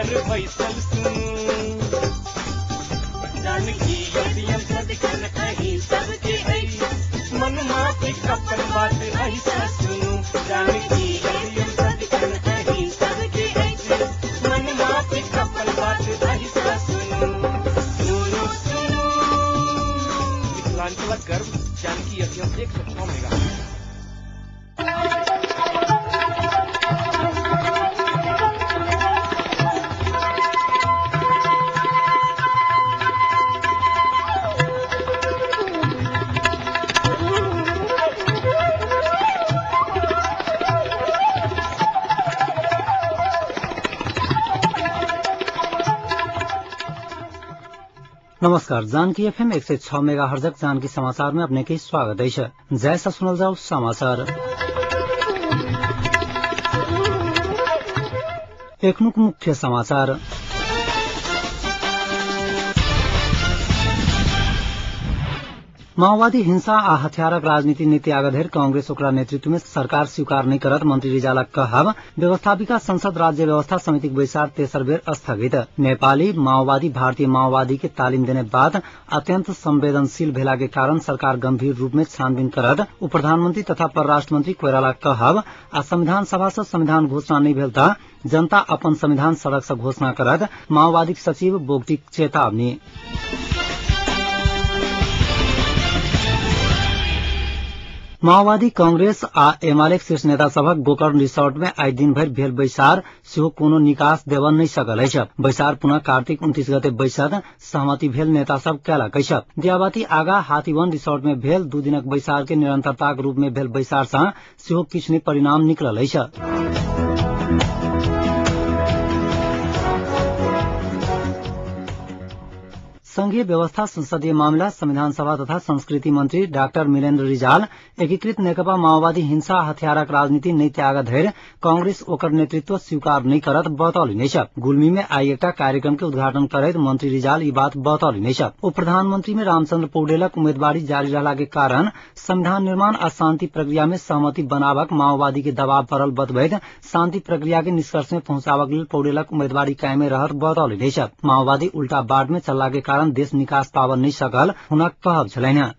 घर बैसल सुनू। जानकी एफएम सदिखन अहीं सबके अछि, मन माफिक अपन बात अहीं सुनू। जानकी एफएम सदिखन अहीं सबके अछि, मन माफिक अपन बात अहीं सुनू। सुनू सुनू मिथिलांचलक गर्व जानकी एफएम 106 मेगा। नमस्कार, जानकी एफएम 106 मेगा हर्जक जानकी समाचार में अपने के स्वागत है। जैसा सुनल जाओ समाचार। एखनुक मुख्य समाचार। माओवादी हिंसा आ हथियारक राजनीति नीति आगधरि कांग्रेस ओकरा नेतृत्व में सरकार स्वीकार नहीं करत मंत्री रिजालक कहब। व्यवस्थापिका संसद राज्य व्यवस्था समितिक बैसार तेसर बेर स्थगित। नेपाली माओवादी भारतीय माओवादी के तालीम देने बाद अत्यंत संवेदनशील भेला के कारण सरकार गंभीर रूप में छानबीन करत उप प्रधानमंत्री तथा परराष्ट्र मंत्री कोइराला कहब। आ संविधान सभा से संविधान घोषणा नहीं भेल त जनता अपन संविधान सड़क से घोषणा करत माओवादी सचिव बोगटीक चेतावनी। माओवादी कांग्रेस आ एमालेक शीर्ष नेता सभक गोकर्ण रिसोर्ट में आइ दिन भरि भेल बैसार सेहो कोनो निकास देबऽ नहि सकल अछि। बैसार पुनः कार्तिक 29 गते बैसत सहमति भेल नेता सब कयलक अछि। दियाबाती आगा हाथीवन रिसोर्ट में भेल 2 दिनक बैसार के निरंतरताक रूप में भेल बैसार सँ सेहो किछु नहि परिणाम निकलल अछि। संघीय व्यवस्था संसदीय मामला संविधान सभा तथा संस्कृति मंत्री डाक्टर मिलेन्द्र रिजाल एकीकृत नेकपा माओवादी हिंसा हथियारक राजनीति नहि त्याग धरि कांग्रेस ओकर नेतृत्व स्वीकार नहि करत बतौलनि अछि। गुल्मी में आइ एकटा कार्यक्रम के उद्घाटन करैत मंत्री रिजाल ई बात बतौलनि अछि। उप प्रधानमंत्री में रामचंद्र पौडेलक उम्मीदवारी जारी रहला के कारण संविधान निर्माण आ शांति प्रक्रिया में सहमति बनाबक माओवादी के दबाव पड़ल बतबैत शांति प्रक्रिया के निष्कर्ष में पहुंचाबक लेल पौडेलक उम्मीदवारी कायमे रहत बतौलनि अछि। माओवादी उल्टा बाट में चलला के कारण देश निकास पाबऽ नहि सकल हुनक कहब छलनि।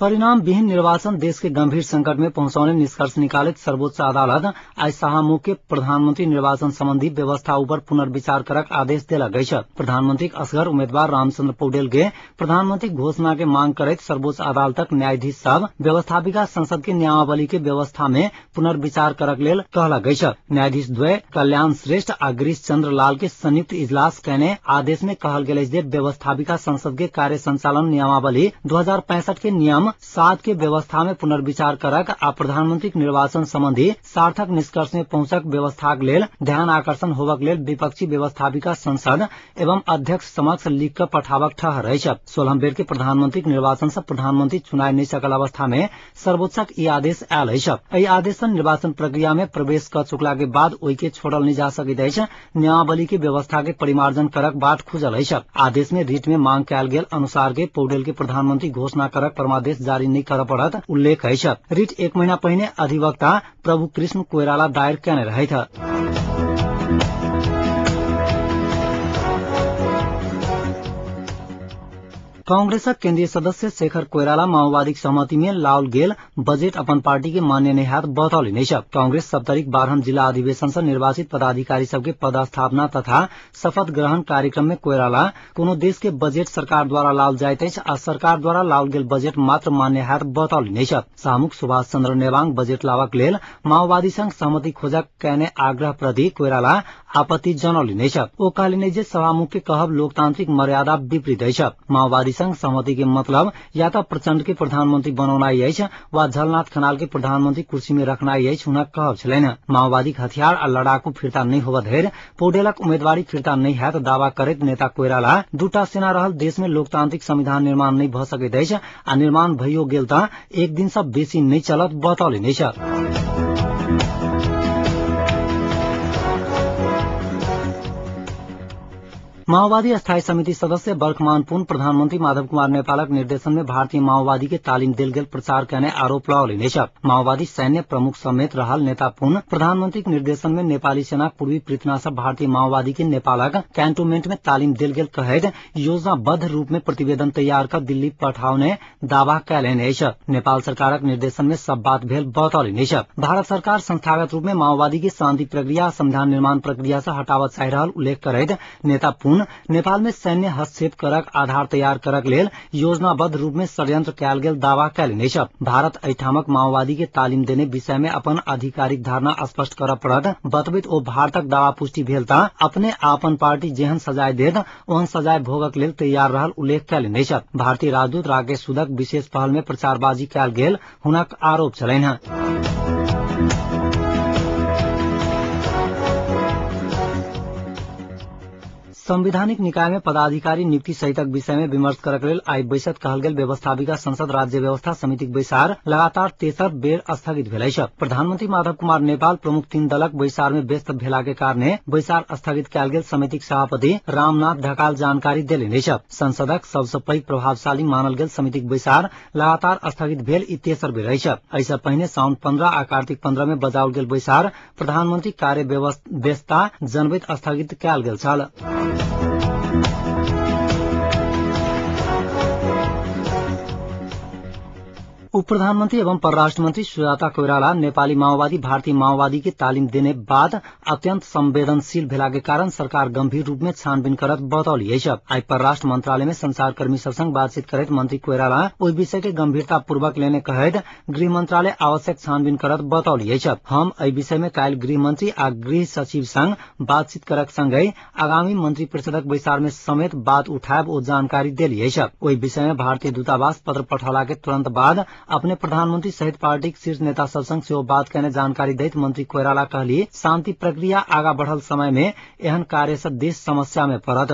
परिणाम विहीन निर्वाचन देश के गंभीर संकट में पहुंचौने निष्कर्ष निकालैत सर्वोच्च अदालत आइ शाहमुख के प्रधानमंत्री निर्वाचन संबंधी व्यवस्था ऊपर पुनर्विचार करक आदेश देलक अछि। प्रधानमंत्री असगर उम्मीदवार रामचंद्र पौडेल के प्रधानमंत्री घोषणा के मांग करैत सर्वोच्च अदालतक न्यायाधीश सब व्यवस्थापिका संसद के नियमावली के व्यवस्था में पुनर्विचार करक लेल कहलक अछि। न्यायाधीश द्वय कल्याण श्रेष्ठ आ गिरीश चंद्र लाल के संयुक्त इजलास कयने आदेश में कहल गेल अछि जे व्यवस्थापिका संसद के कार्य संचालन नियमावली 2065 के नियम 7 के व्यवस्था में पुनर्विचार करक आ प्रधानमंत्री निर्वाचन संबंधी सार्थक निष्कर्ष में पहुंचक व्यवस्थाक लेल ध्यान आकर्षण होबक लेल विपक्षी व्यवस्थापिका संसद एवं अध्यक्ष समक्ष लिख कऽ पठाबक ठहर अछि। 16 बेर के प्रधानमंत्री निर्वाचन से प्रधानमंत्री चुनाय नहि सकल अवस्था में सर्वोच्चक ई आदेश आयल अछि। एहि आदेश सँ निर्वाचन प्रक्रिया में प्रवेश कऽ चुकला के बाद ओहि के छोड़ल नहि जा सकैत अछि। नियमावली के व्यवस्था के परिमार्जन करक बाट खुजल अछि। आदेश में रिट में मांग कयल गेल अनुसार के पौडेल के प्रधानमंत्री घोषणा करक परमादेश जारी नहि करऽ पड़त उल्लेख अछि। रिट 1 महीना पहिने अधिवक्ता प्रभु कृष्ण कोइराला दायर कयने रहथि। कांग्रेसक केन्द्रीय सदस्य शेखर कोइराला माओवादीक सहमति में लाओल गेल बजेट अपन पार्टी के मान्य नहि हैत बतौलनि अछि। कांग्रेस सप्तरीक 12 जिला अधिवेशन से निर्वाचित पदाधिकारी सबके पदस्थापना तथा शपथ ग्रहण कार्यक्रम में कोइराला कोनो देश के बजेट सरकार द्वारा लाओल जाइत अछि आ सरकार द्वारा लाओल गेल बजेट मात्र मान्य हैत बतौलनि अछि। सामुक सुभाष चंद्र नेवांग बजेट लाबक लेल माओवादी संग सहमति खोजक कयने आग्रह प्रति कोइराला आपत्ति जनौलनि अछि। ओ कहलनि जे सभामुख के कहब लोकतांत्रिक मर्यादा विपरीत अछि। माओवादी संग सहमति के मतलब या त प्रचण्ड के प्रधानमंत्री बनौनाइ अछि वा झलनाथ खनाल के प्रधानमंत्री कुर्सी में रखनाइ अछि हुनक कहब छलनि। माओवादीक हथियार आ लड़ाकू फिर्ता नहि होबऽ धरि पौडेलक उम्मीदवारी फिर्ता नहि हैत दावा करैत नेता कोइराला दूटा सेना रहल देश में लोकतांत्रिक संविधान निर्माण नहि भऽ सकैत अछि आ निर्माण भइयो गेल त एक दिन सँ बेसी नहि चलत बतौलनि अछि। माओवादी स्थायी समिति सदस्य बर्खमान पुन प्रधानमंत्री माधव कुमार नेपालक निर्देशन में भारतीय माओवादी के तालिम देल गेल प्रचार कयने आरोप लगौलनि अछि। माओवादी सैन्य प्रमुख समेत रहल नेता पुन प्रधानमंत्री के निर्देशन में नेपाली सेना पूर्वी पृथना से भारतीय माओवादी के नेपालक कैंटोनमेंट में तालिम देल गेल कहैत योजनाबद्ध रूप में प्रतिवेदन तैयार कर दिल्ली पठाउने दावा कयलनि अछि। नेपाल सरकारक निर्देशन में सब बात भेल बतौलनि अछि। भारत सरकार संस्थागत रूप में माओवादी के शांति प्रक्रिया संविधान निर्माण प्रक्रिया से हटावत चाहि रहल उल्लेख करैत नेता पुन नेपाल में सैन्य हस्तक्षेप करक आधार तैयार करक लेल योजनाबद्ध रूप में षड्यंत्र कयल गेल दावा कयलनि अछि। भारत एहिठामक माओवादी के तालिम देने विषय में अपन आधिकारिक धारणा स्पष्ट करऽ पड़त बतबैत ओ भारतक दावा पुष्टि भेल त अपने आपन पार्टी जेहन सजाय देत ओहन सजाय भोगक लेल तैयार रहल उल्लेख कयलनि अछि। भारतीय राजदूत राकेश सुदक विशेष पहल में प्रचारबाजी कयल गेल हुनक आरोप छलनि। संवैधानिक निकाय में पदाधिकारी नियुक्ति सहितक विषय में विमर्श करक लेल आइ बैसत कहल गेल व्यवस्थापिका संसद राज्य व्यवस्था समितिक बैसार लगातार तेसर बेर स्थगित भेल अछि। प्रधानमंत्री माधव कुमार नेपाल प्रमुख तीन दलक बैसार में व्यस्त भेला के कारणे बैसार स्थगित कयल गेल समितिक सभापति रामनाथ ढकाल जानकारी देलनि अछि। संसदक सबसँ पैघ प्रभावशाली मानल गेल समितिक बैसार लगातार स्थगित भेल ई तेसर बेर अछि। एहिसँ पहिने साउन 15 आ कार्तिक 15 में बजाओल गेल बैसार प्रधानमंत्री कार्य व्यस्तता जनबैत स्थगित कयल गेल छल। उप प्रधानमंत्री एवं परराष्ट्र मंत्री सुजाता कोइराला नेपाली माओवादी भारतीय माओवादी के तालिम देने बाद अत्यंत संवेदनशील भेला के कारण सरकार गंभीर रूप में छानबीन करत बतौली अछि। आइ परराष्ट्र मंत्रालय में संचारकर्मी सब संग बातचीत करैत मंत्री कोइराला ओहि विषय के गंभीरता पूर्वक लेने कहैत गृह मंत्रालय आवश्यक छानबीन करत बतौली अछि। हम एहि विषय में काल्हि गृह मंत्री आ गृह सचिव संग बातचीत करक संगहि आगामी मंत्री परिषदक बैसार में समेत बात उठायब ओ जानकारी देली अछि। ओहि विषय में भारतीय दूतावास पत्र पठौला के तुरंत बाद अपने प्रधानमंत्री सहित पार्टीक शीर्ष नेता सब संग सेहो बात कयने जानकारी दैत मंत्री कोइराला कहली शांति प्रक्रिया आगा बढ़ल समय में एहन कार्य से देश समस्या में पड़त।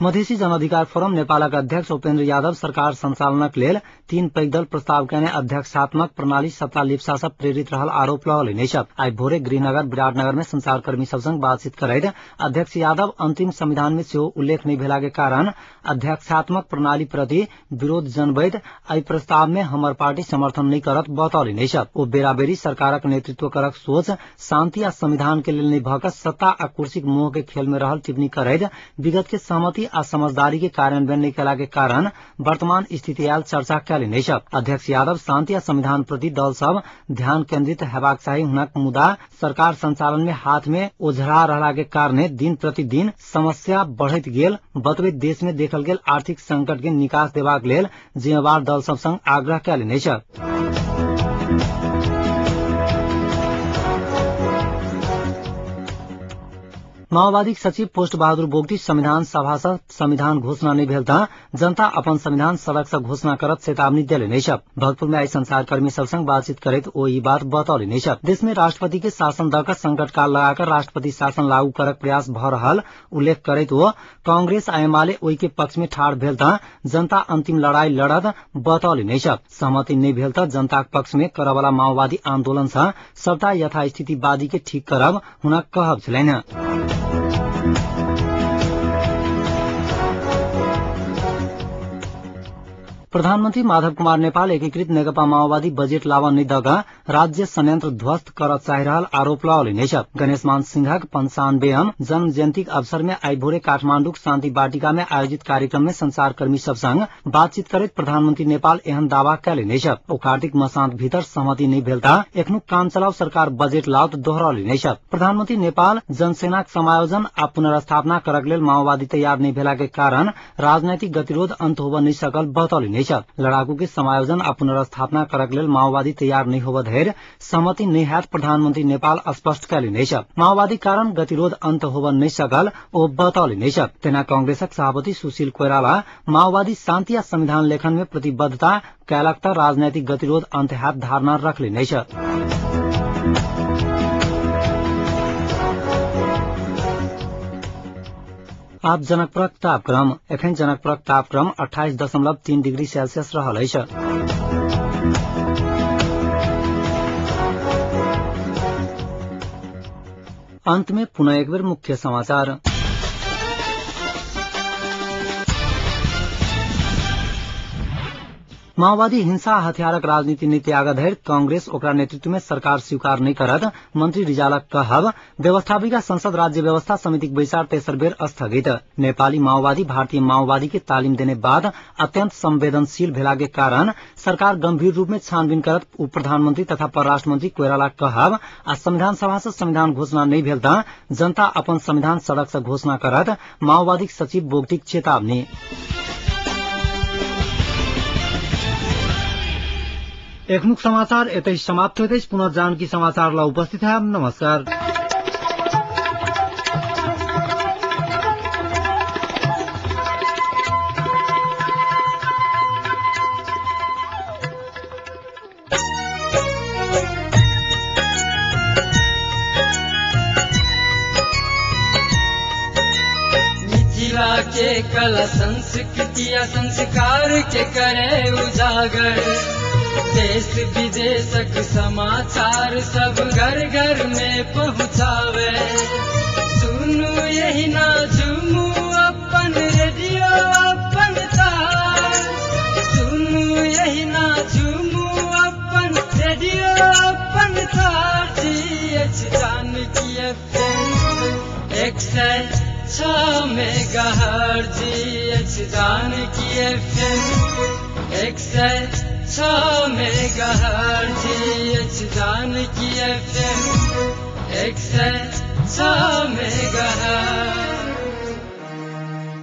मधेसी जनअधिकार फोरम नेपालक अध्यक्ष उपेन्द्र यादव सरकार संचालनक लेल तीन पैघ दल प्रस्ताव कयने अध्यक्षात्मक प्रणाली सत्ता लिप्सा से प्रेरित रहल आरोप लगौलनि अछि। आइ भोरे गृहनगर विराटनगर में संचारकर्मी सब संग बातचीत करैत अध्यक्ष यादव अंतिम संविधान में सेहो उल्लेख नहि भेला के कारण अध्यक्षात्मक प्रणाली प्रति विरोध जनबैत एहि प्रस्ताव में हमर पार्टी समर्थन नहि करत बतौलनि अछि। ओ बेराबेरी सरकारक नेतृत्व करक सोच शांति आ संविधान के लेल नहि भऽ कऽ सत्ता आ कुर्सीक मोह के खेल में रहल टिप्पणी करैत विगत के सहमति आ समझदारी के कार्यान्वयन नहि कयला के कारण वर्तमान स्थिति आयल चर्चा कयलनि अछि। अध्यक्ष यादव शांति आ संविधान प्रति दल सब ध्यान केंद्रित हेबाक चाही हुनक मुदा सरकार संचालन में हाथ में ओझरा रहला के कारणे दिन प्रतिदिन समस्या बढ़ैत गेल बतबैत देश में देखल गेल आर्थिक संकट के निकास देबाक लेल जिम्मेवार दल सब संग आग्रह कयलनि अछि। माओवादी सचिव पोस्ट बहादुर बोगटी संविधान सभा से संविधान घोषणा नहीं भेल त जनता अपन संविधान सड़क से घोषणा करत चेतावनी देलनि अछि। भक्तपुर में आई संचारकर्मी सब संग बातचीत करैत ओ ई बात बतौलनि अछि। देश में राष्ट्रपति के शासन दऽ कऽ संकटकाल लगाकर राष्ट्रपति शासन लागू करक प्रयास भऽ रहल उल्लेख करैत ओ कांग्रेस आ एमाले ओहि के पक्ष में ठाढ़ भेल त जनता अंतिम लड़ाई लड़त बतौलनि अछि। सहमति नहीं भेल त जनताक पक्ष में करऽवला माओवादी आंदोलन से सबटा यथास्थितिवादी के ठीक करब हुनक कहब छलनि। प्रधानमंत्री माधव कुमार नेपाल एकीकृत नेकपा माओवादी बजेट लावा नहि दऽ कऽ राज्य संयंत्र ध्वस्त करऽ चाहि रहल आरोप लगौलनि अछि। गणेशमान सिंहक 95वां जन्म जयंतीक अवसर में आइ भोरे काठमांडूक शांति वाटिका में आयोजित कार्यक्रम में संचारकर्मी सब संग बातचीत करैत प्रधानमंत्री नेपाल एहन दावा कयलनि अछि। ओ कार्तिक मसान्त भीतर सहमति नहि भेल त एखनुक काम चलाउ सरकार बजेट लाओत दोहरौलनि अछि। प्रधानमंत्री नेपाल जनसेनाक समायोजन आ पुनर्स्थापना करक लेल माओवादी तैयार नहि भेला के कारण राजनैतिक गतिरोध अंत होबऽ नहि सकल बतौलनि अछि। लड़ाकू के समायोजन आ पुनर्स्थापना करक लेल माओवादी तैयार नहि होबऽ धरि सहमति नहि हैत प्रधानमंत्री नेपाल स्पष्ट कयलनि अछि। माओवादी कारण गतिरोध अंत होबऽ नहि सकल ओ बतौलनि अछि। तेना कांग्रेसक सभापति सुशील कोइराला माओवादी शांति आ संविधान लेखन में प्रतिबद्धता कयलक त राजनैतिक गतिरोध अंत हैत धारणा रखलनि अछि। आब जनकपुरक तापक्रम। एखन जनकपुरक तापक्रम 28.3 डिग्री सेल्सियस रहल अछि। अंत में पुनः एक बेर मुख्य समाचार। माओवादी हिंसा हथियारक राजनीति नीति आगा धरि कांग्रेस ओकरा नेतृत्व में सरकार स्वीकार नहि करत, मंत्री रिजालक कहब। व्यवस्थापिका संसद राज्य व्यवस्था समितिक बैसार तेसर बेर स्थगित। नेपाली माओवादी भारतीय माओवादी के तालीम देने बाद अत्यंत संवेदनशील भेला के कारण सरकार गंभीर रूप में छानबीन करत उप प्रधानमंत्री तथा परराष्ट्र मंत्री कोइराला कहब। आ संविधान सभा से संविधान घोषणा नहि भेल त जनता अपन संविधान सड़क से घोषणा करत, माओवादी सचिव बोगटीक चेतावनी। एखनुक समाचार एतै समाप्त होइत अछि। पुनः जानकी समाचार ला उपस्थित है। नमस्कार। मिथिला के कला संस्कृति संस्कार के करे उजागर, देश विदेशक समाचार सब घर घर में पहुँचावे। सुनू यही ना झूमू अपन रेडियो अपन तार, सुनू यही ना झूमू अपन रेडियो अपन तार। Janaki FM 106 megahertz, Janaki FM 106 megahertz, Janaki FM 106।